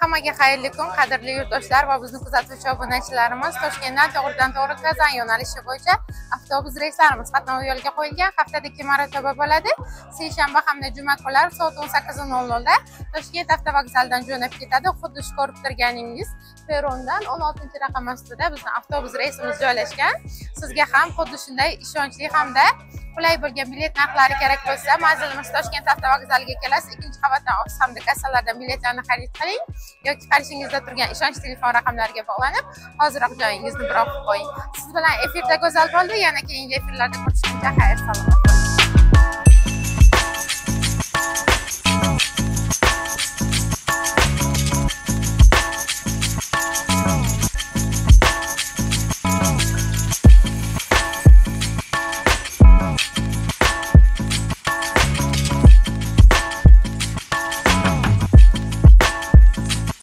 Hammaga xayrli kun, qadrli yurtdoshlar va bizni kuzatuvchi obunachilarimiz. Toshkentdan to'g'ridan to'g'ri Kazan yo'nalishi bo'yicha avtobus reyslarimiz qatnovi yo'lga qo'yilgan. Haftada 2 marotaba bo'ladi. Seshanba hamda juma kunlari soat 18:00 da Toshkent avtovokzalidan jo'nab ketadi. Xuddi shu ko'rib turganingiz perondan 16-raqam ostida bizni avtobus reysimiz joylashgan. Sizga ham xuddi shunday ishonchli hamda qulay bo'lgan bilet narxlari kerak bo'lsa, manzilimiz Toshkent avtovokzaliga kelasiz. 2-qavatdan ofis hamda kassalardan biletlarni xarid qiling yoki qarshingizda turgan ishonch telefon raqamlariga bog'lanib, hoziroq joyingizni bir o'qib qo'ying. Siz bilan efirda Go'zal bo'ldi. Yana keyingi efirlarda ko'rishguncha xayr salomat.